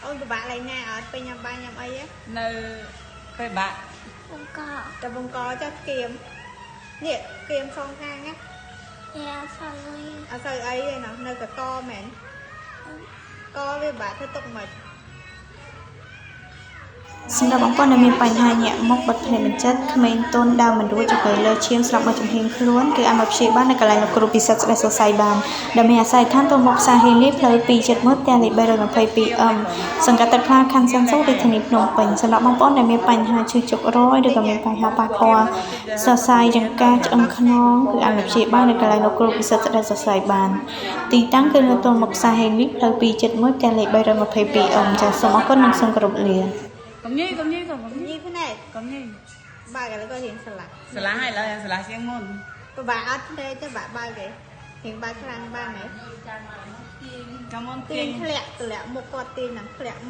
អូនពិបាកឡើងណាអត់ពេលញ៉ាំបាយញ៉ាំអីហ៎? នៅពេលបាក់ បង្ក តែបង្កចាស់គៀមនេះគៀមសងខាងណា យ៉ាសលុយ អត់សូវអីទេណោះនៅកកមែន កវាបាក់ធ្វើទុកមិន សម្រាប់បងប្អូនដែលមានបញ្ហាញាក់មុខបិទភ្នែកមិនជិតក្មេងទន់ដើមមិនរួចចង្កេះលើឈាមស្រាប់មកចំហៀងខ្លួនគឺអាចមកព្យាបាលនៅកន្លែងលោកគ្រូពិសិដ្ឋស្ដេចសរសៃបានដែលមានអាសយដ្ឋានទល់មុខផ្សារហេលីផ្លូវ271ផ្ទះលេខ 322M សង្កាត់ទឹកខ្លាខណ្ឌសែនសុខរាជធានីភ្នំពេញសម្រាប់បងប្អូនដែលមានបញ្ហាឈឺចុករយឬក៏មានបញ្ហាប៉ះពាល់សរសៃចង្កាឆ្អឹងខ្នងគឺអាចមកព្យាបាលនៅកន្លែងលោកគ្រូពិសិដ្ឋស្ដេចសរសៃបានទីតាំងគឺនៅទល់មុខផ្សារហេលីផ្លូវ271ផ្ទះលេខ 322M ចាសសូមអរគុណនិងសូមគោរពលា កុំញីកុំញីកុំញី ញីភ្នែក កុំញី បើកឥឡូវក៏រៀងស្លាក់ ស្រឡះហើយឡើយស្រឡះជាងមុន ពិបាកអត់ភ្នែកទេបាក់បើកទេរៀងបើកខ្លាំងបានទេ កាលមុន ទា ទាញ ញធ្លាក់ទម្លាក់មុខគាត់ទាញនឹងធ្លាក់។